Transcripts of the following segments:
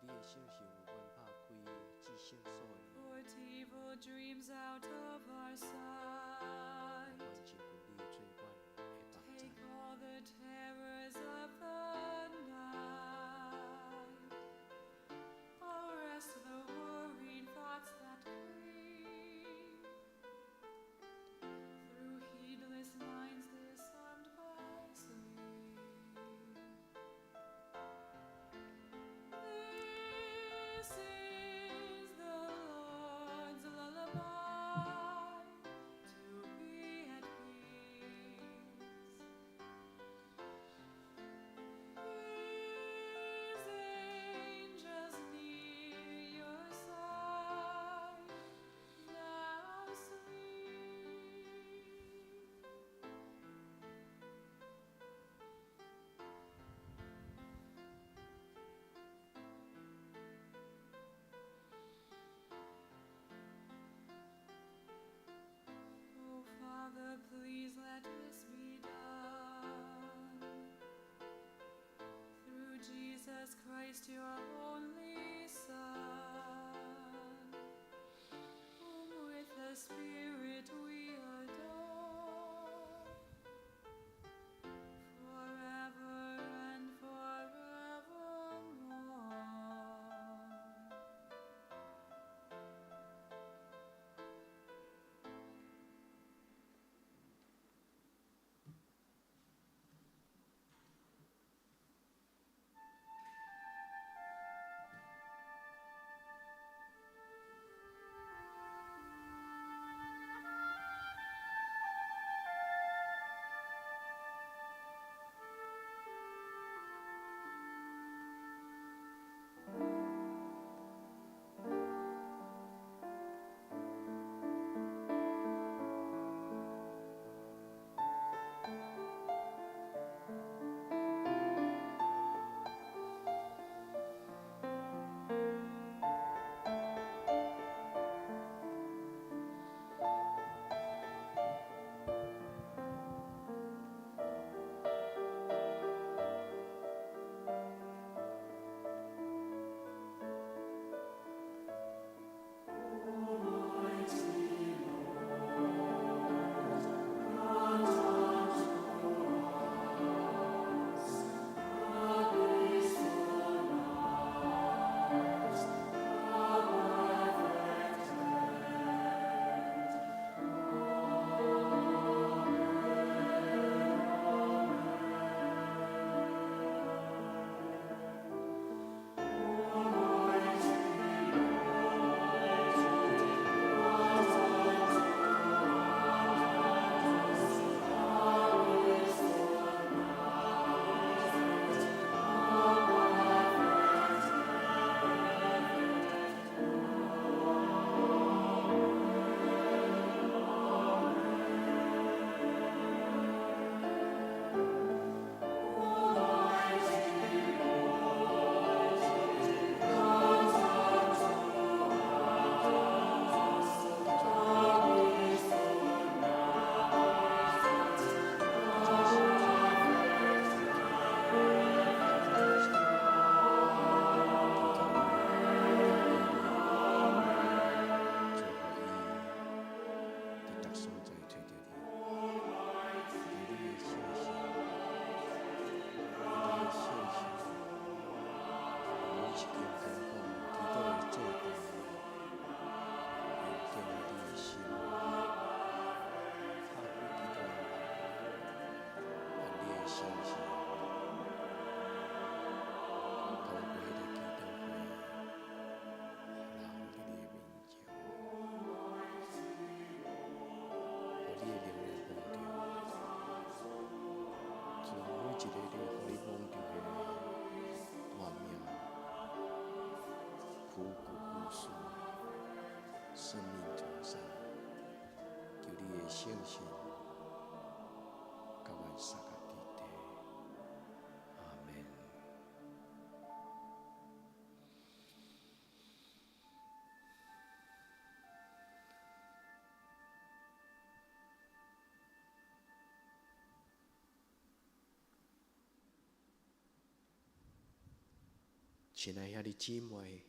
求你的聖神有阮拍開至聖所的門， Put evil dreams out of our sight. 來親近你做阮的幫助。 Take all the terrors of the night. Arrest the worried thoughts that creep through heedless minds disarmed by sleep. This is the Lord's lullaby to be at peace. His angels near your side now sleep. Oh, Father, please let this be done. Through Jesus Christ, your only Son, whom with the Spirit we adore, forever and forevermore. 每一个你予你摸著的大名，枯骨枯樹，生命重生，求你的聖神，共阮相佮佇地，阿門。親愛兄弟姊妹，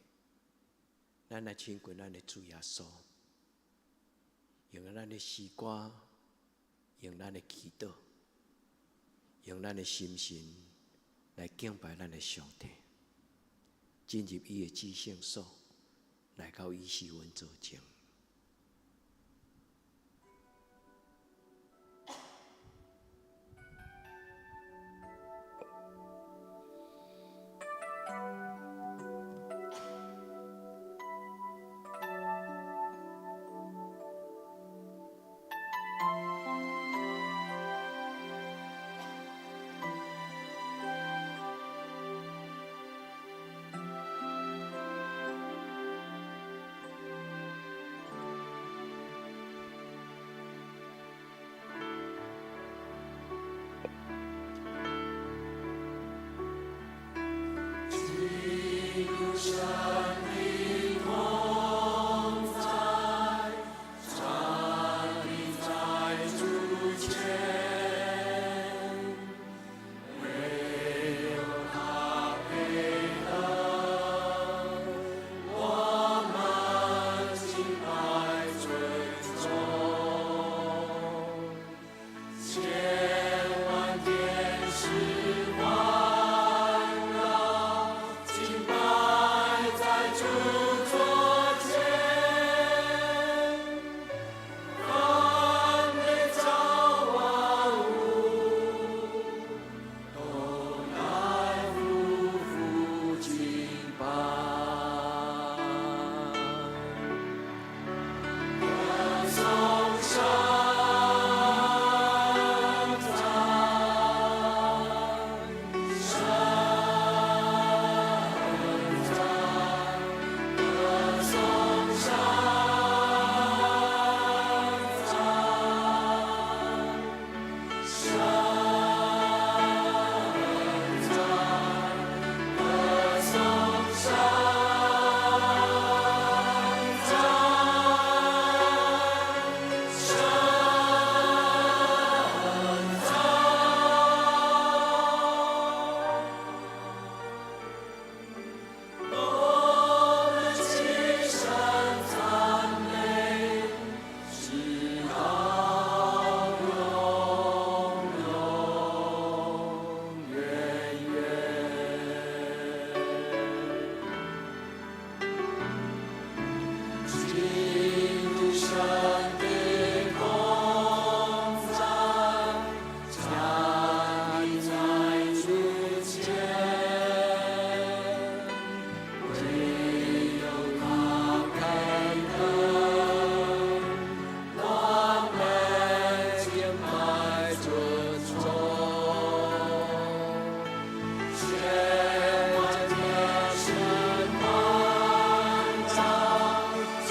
咱來親近咱的主耶穌，用咱的詩歌，用咱的祈禱，用咱的心神來敬拜咱的上帝，進入伊的至聖所，來到伊施恩座前。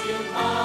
敬拜。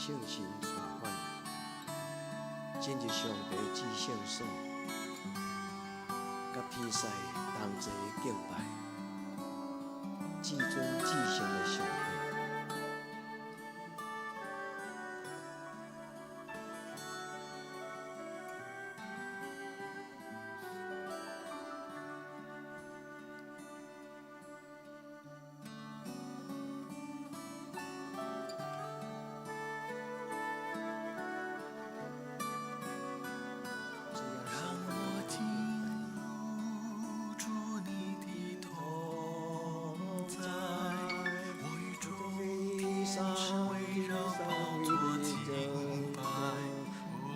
聖神帶阮進入上帝至聖所，佮天使同齊敬拜，至尊至聖的上帝。讓我進入主你的同在，我與眾天使圍繞寶座敬拜。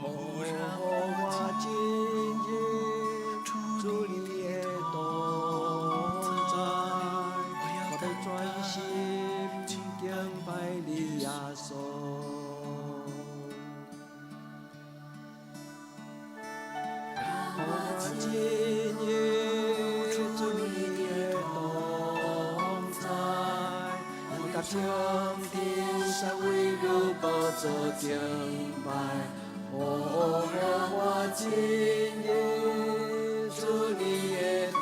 哦，讓我進入主你的同在，我要專心敬拜你耶穌。讓我進入主你的同在，我佮眾天使圍繞寶座敬拜。哦，讓我進入主你的同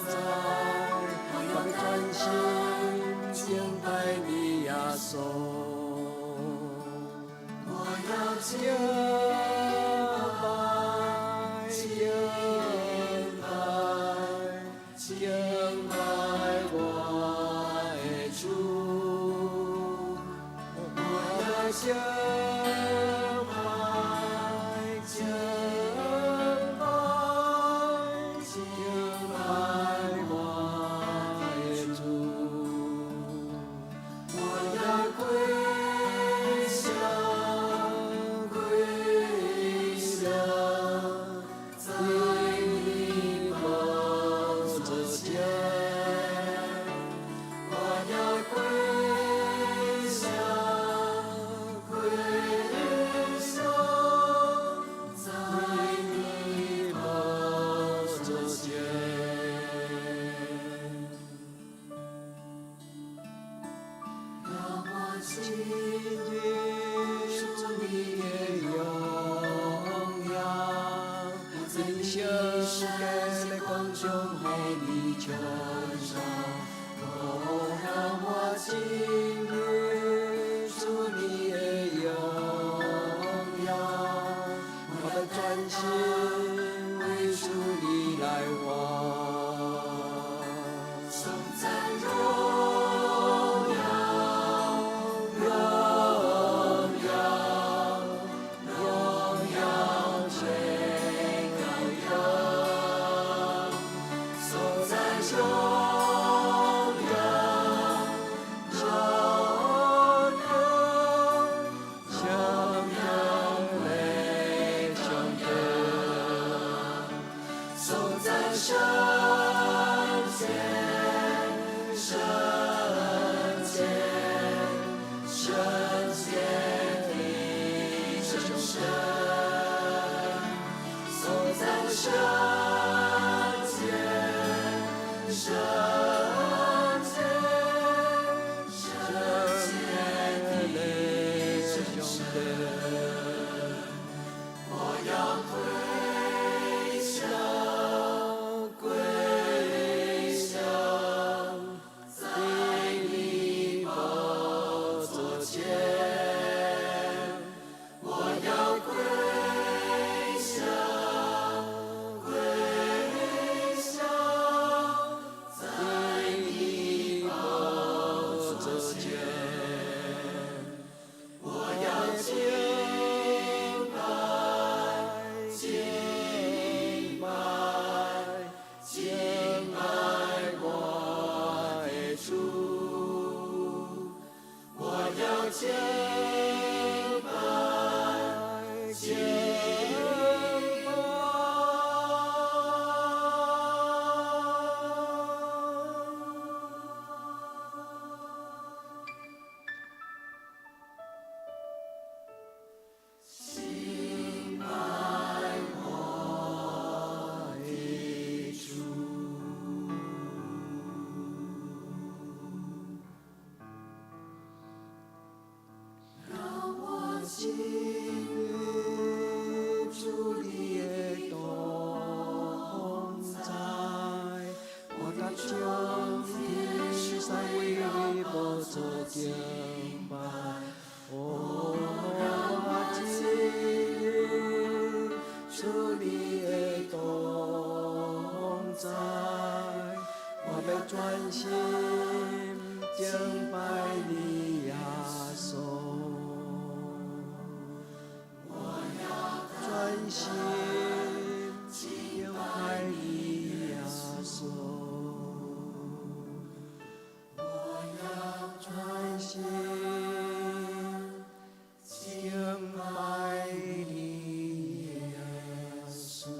在，我欲專心敬拜你耶穌。我要敬拜，敬拜，敬拜我的主。我要敬拜，敬拜，敬拜我的主。我要歸向，歸向，在你寶座前。我要歸向，歸向，在你寶座前。讓我進入主你的榮耀，在你聖潔的光中予你稱頌。哦，讓我進入主你的榮耀，我欲專心為主你來活。頌讚榮耀，榮耀，榮耀歸羔羊。頌讚榮耀，榮耀，上帝的上帝。頌讚聖潔，聖潔，聖潔的真神。頌讚聖潔，聖潔，聖潔的真神。我要歸向，歸向，在你寶座前。我要歸向，歸專心敬拜你耶穌，我要專心敬拜你耶穌，我要專心敬拜你耶穌。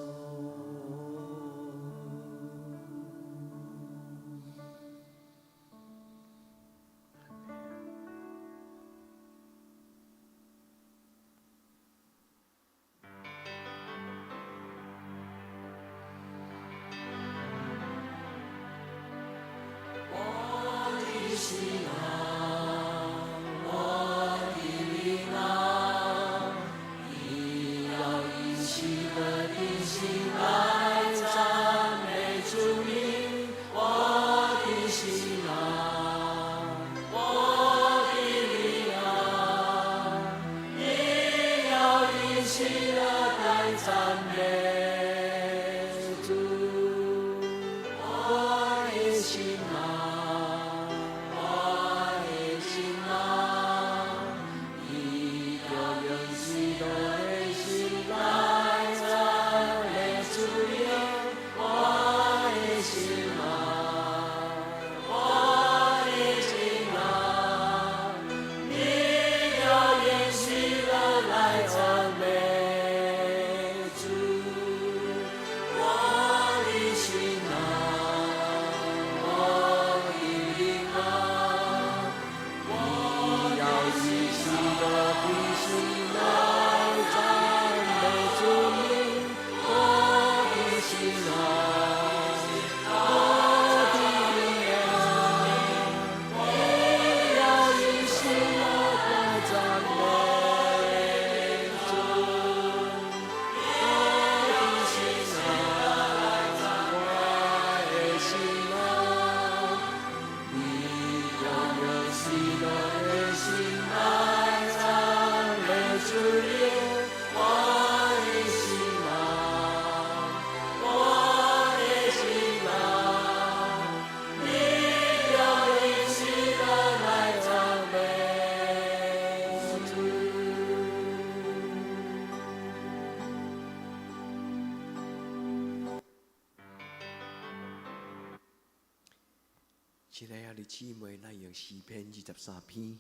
親愛的姊妹，咱用詩篇23篇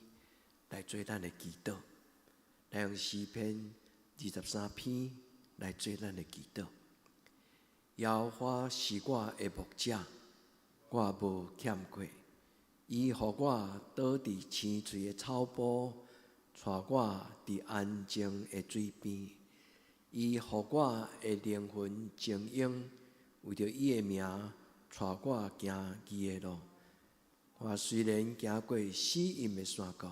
來做咱的祈禱。咱用詩篇23篇來做咱的祈禱。耶和華是我的牧者，我無欠缺。伊予我倒佇青翠的草埔，帶我佇安靜的水邊。伊予我的靈魂靜養，為著伊的名，帶我行義的路。我雖然行過死蔭的山谷，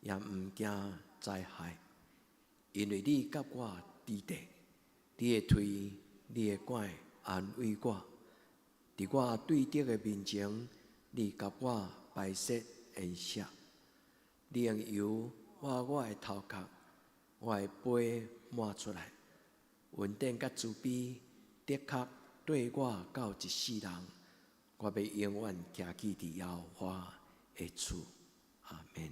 也毋驚災害，因為你佮我佇咧，你的槌、你的拐安慰我。佇我對敵的面前，你共我擺設筵席，你用油抹我的頭殼，我的杯滿出來。恩典佮慈悲，的確綴我到一世人。我欲永遠徛起佇耶和華的厝。阿們。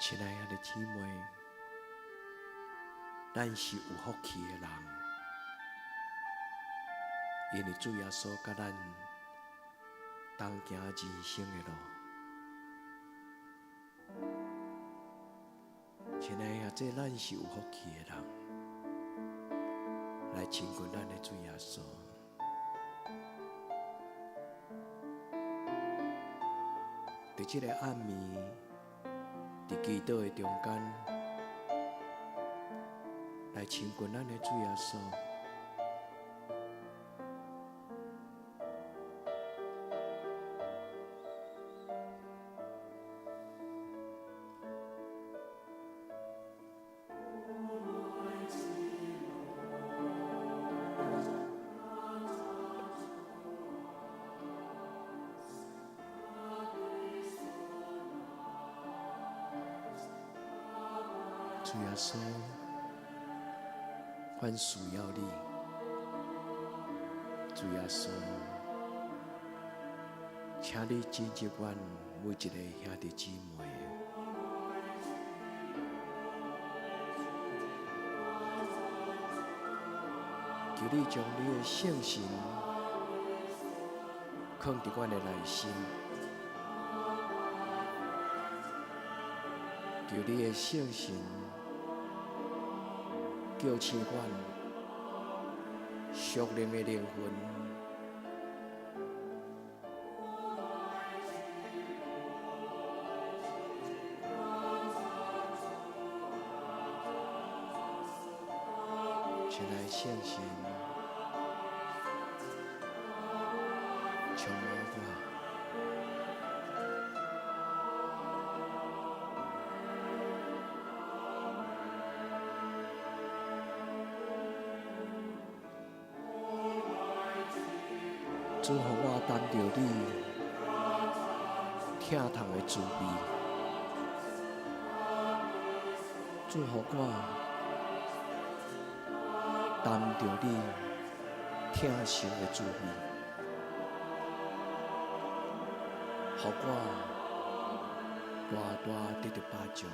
親愛的姊妹，咱是有福氣的人，因為主耶穌佮咱同行人生的路。親愛的，這咱是有福氣的人，來親近咱的主耶穌。佇這个暗暝，佇祈禱的中間，來親近咱的主耶穌。主耶穌，阮需要你。主耶穌，請你進入阮每一个兄弟姊妹。求你將你的聖神藏佇阮的內心，求你的聖神叫醒阮屬靈的靈魂，前來聖神充滿我。主，予我擔著你疼痛的滋味，主，予我擔著你疼惜的滋味，予我大大得著飽足。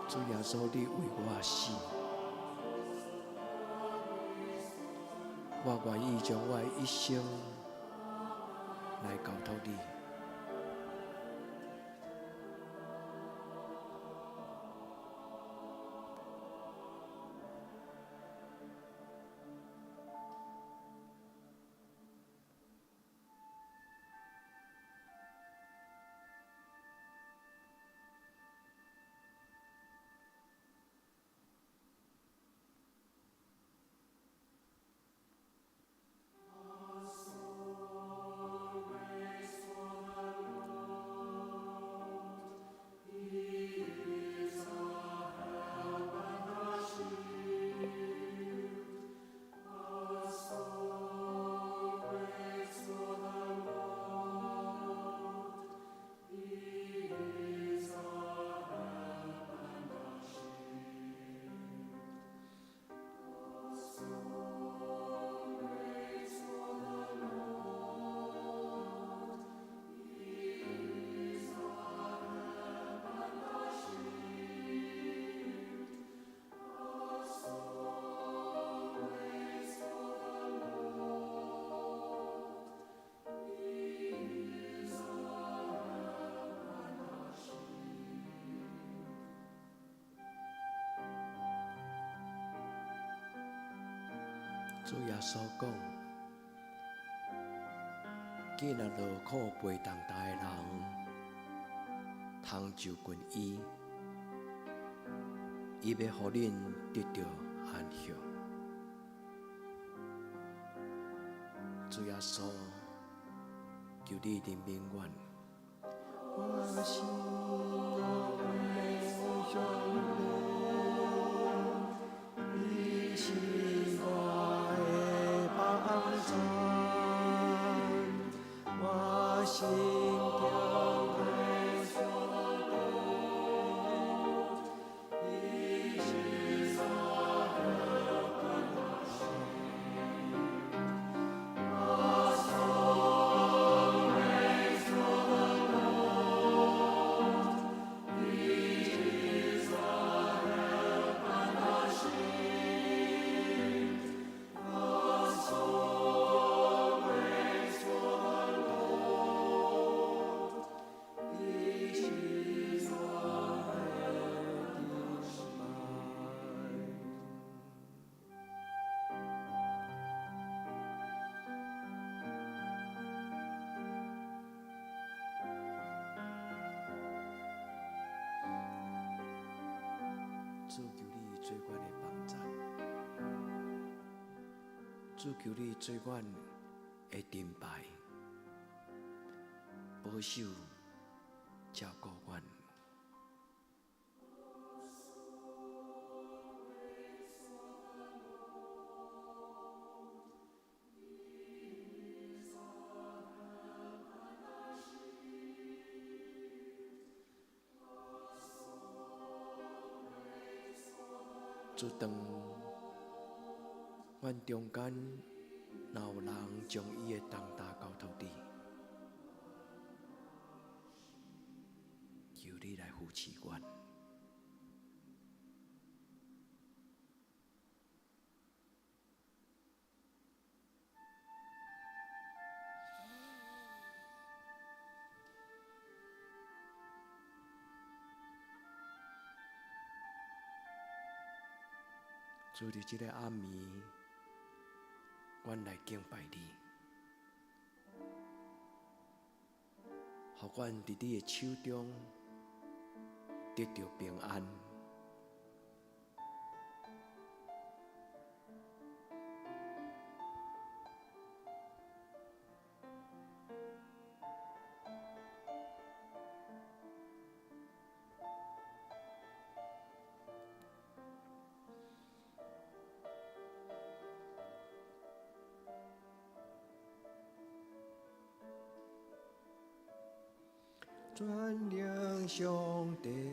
主耶穌，你為我死，我願意將我的一生來交託你。主耶穌講：囝若勞苦背重擔的人，通就近伊，伊欲予恁得著安息。主耶穌，求你憐憫阮。我心內上帝，伊是我的寶山，我心中的上帝，伊是我的寶山，我心主，求你做阮的幫贊，主，求你做阮的盾牌，保守照顧阮。主，當阮中間若有人將伊的重擔交託你，求你來扶持阮。主，佇這个暗暝，阮來敬拜你，予阮佇你的手中得著平安。全能上帝。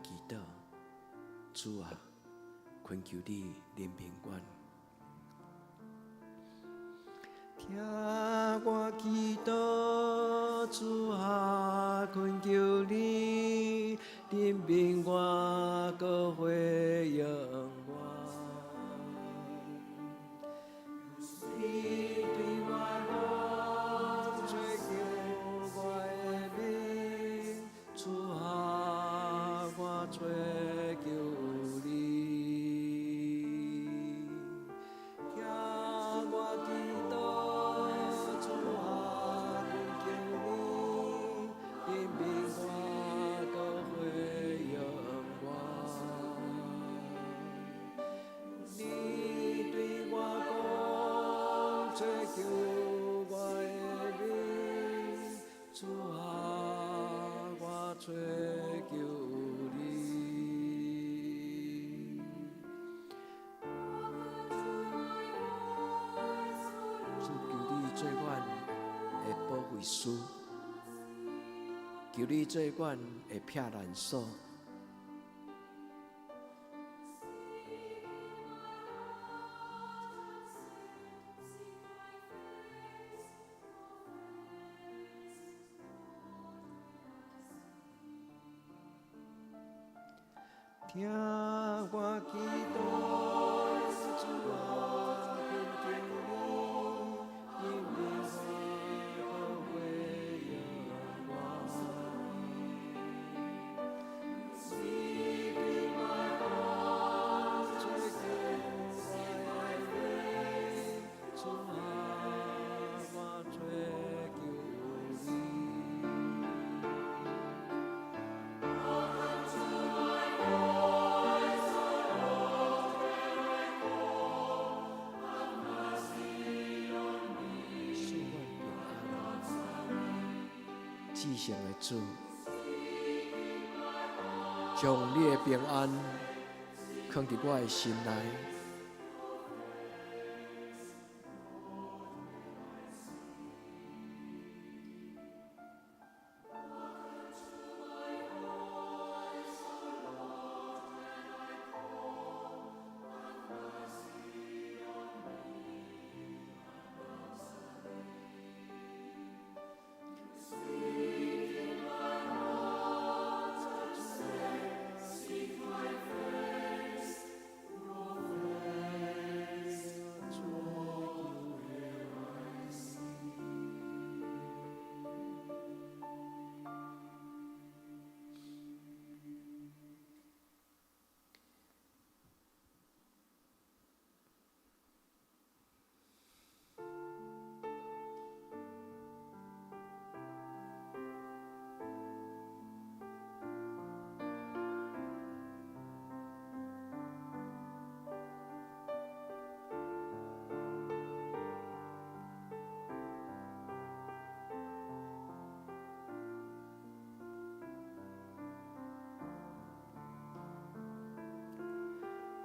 祈禱，主啊，懇求你憐憫阮。聽我祈禱，主啊，懇求你憐憫我，閣回應我。你對我講，追求我的命，主啊，我追求你。聽我祈禱，主啊，懇求你憐憫我，閣回應我。你對我講，追求我的命，主啊，我追求你。主，求你做阮的保惠師，求你做阮的避難所。聽我祈禱，主啊，懇求你憐憫我，閣回應我。你對我講，追求我的命，主啊，我追求你。賜阮平安，至聖的主，將你的平安藏佇我的心內。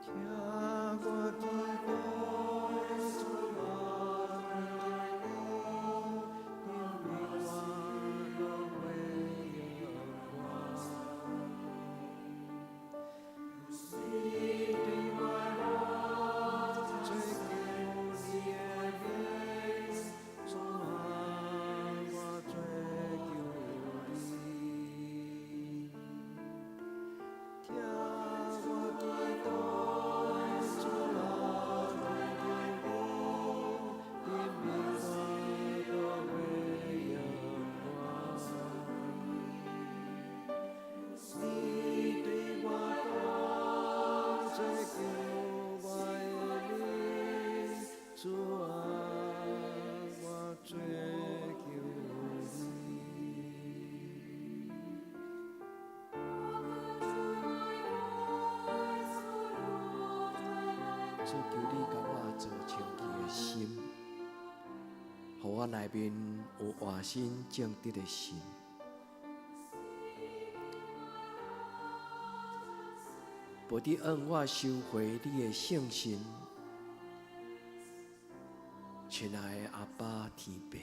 聽我祈禱，主啊，懇求你憐憫我，閣回應我。你對我講，追求你的命，主啊，我追求你。聽我祈禱，主啊，懇求你憐憫我，閣回應我。你對我講，追求我的命，主啊，我追求你。主，求你共我做清氣的心，予我內面有活新正直的心。無得向我收回你的聖神，親愛的阿爸天父。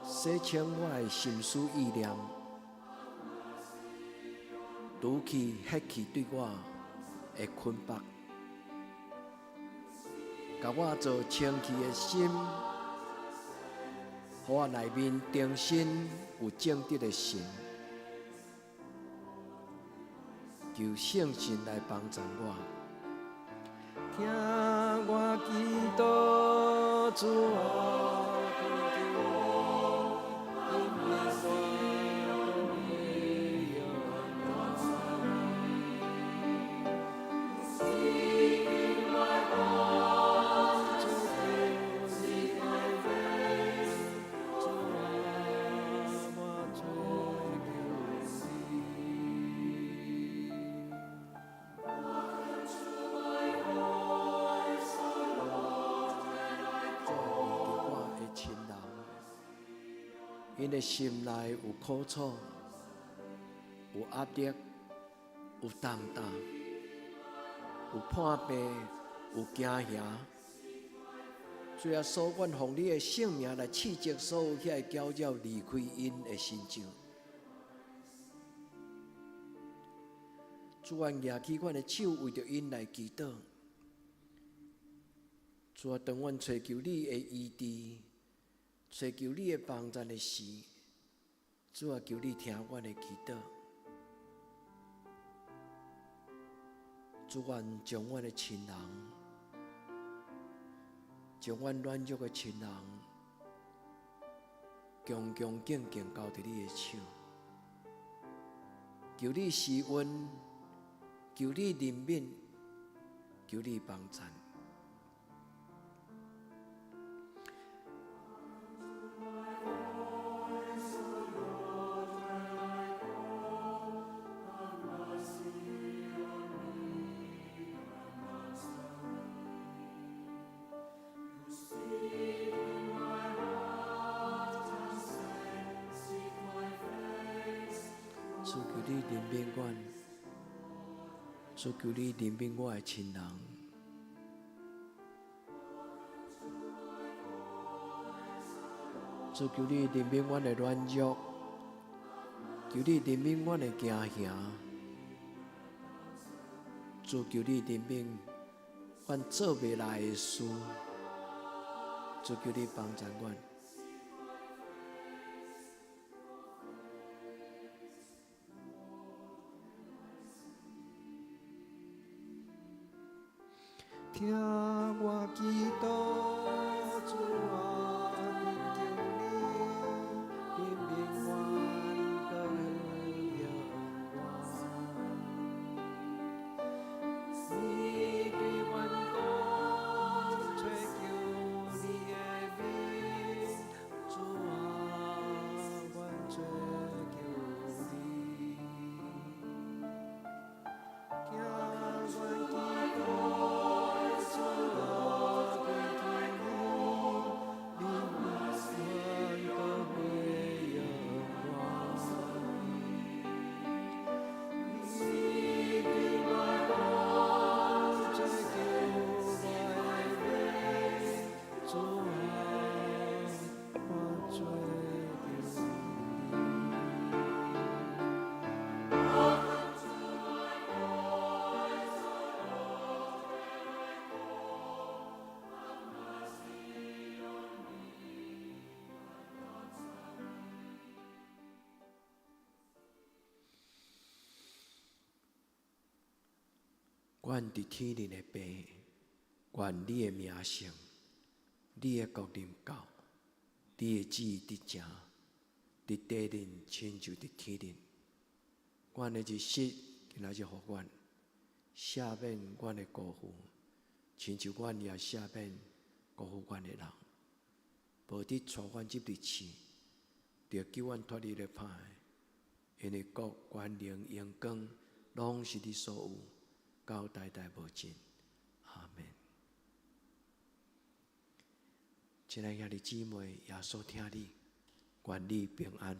賜洗清我的心思意念，除去撇去對我的捆縛，共我做清氣的心，予我內面重新有正直的心，求聖神來幫助我。聽我祈禱，主啊，懇求你，憐憫我，回應我。主啊，我追求你。主啊，為著我的親人，𪜶的心內有苦楚、有壓力、有重擔、有破病、有驚嚇。主耶穌，阮奉你的聖名來斥責所有遐个攪擾離開𪜶的神咒。主啊，舉起阮的手為著𪜶來祈禱。主啊，當阮揣求你的醫治，揣求你的幫助的時，主啊，求你聽阮的祈禱。主，願將阮的親人，將阮軟弱的親人，恭恭敬敬交佇你的手，求你施恩，求你憐憫，求你幫助。主求你憐憫阮，主求你憐憫我的親人，主求你憐憫阮的軟弱，求你憐憫阮的驚嚇，主求你憐憫阮做袂來的事，主求你幫助阮。聽我祈禱，主啊，懇求你，憐憫阮，閣回應我。你對阮講，揣求你的面，主啊，阮追求你。聽阮祈禱，主啊，懇求你，憐憫阮，閣回應我。你對我講，追求我的面，主啊，我追求你。阮佇天頂的父，願你的名聖，你的國臨到，你的旨意得成，佇地頂親像佇天頂。阮的日食今仔日予阮，赦免阮的辜負，親像阮也赦免辜負阮的人。無得帶阮入去試，著救阮脫離咧歹的。因為國、權能、榮光，攏是你所有，到代代無盡。阿們。親愛兄弟姊妹，耶穌疼你，願你平安。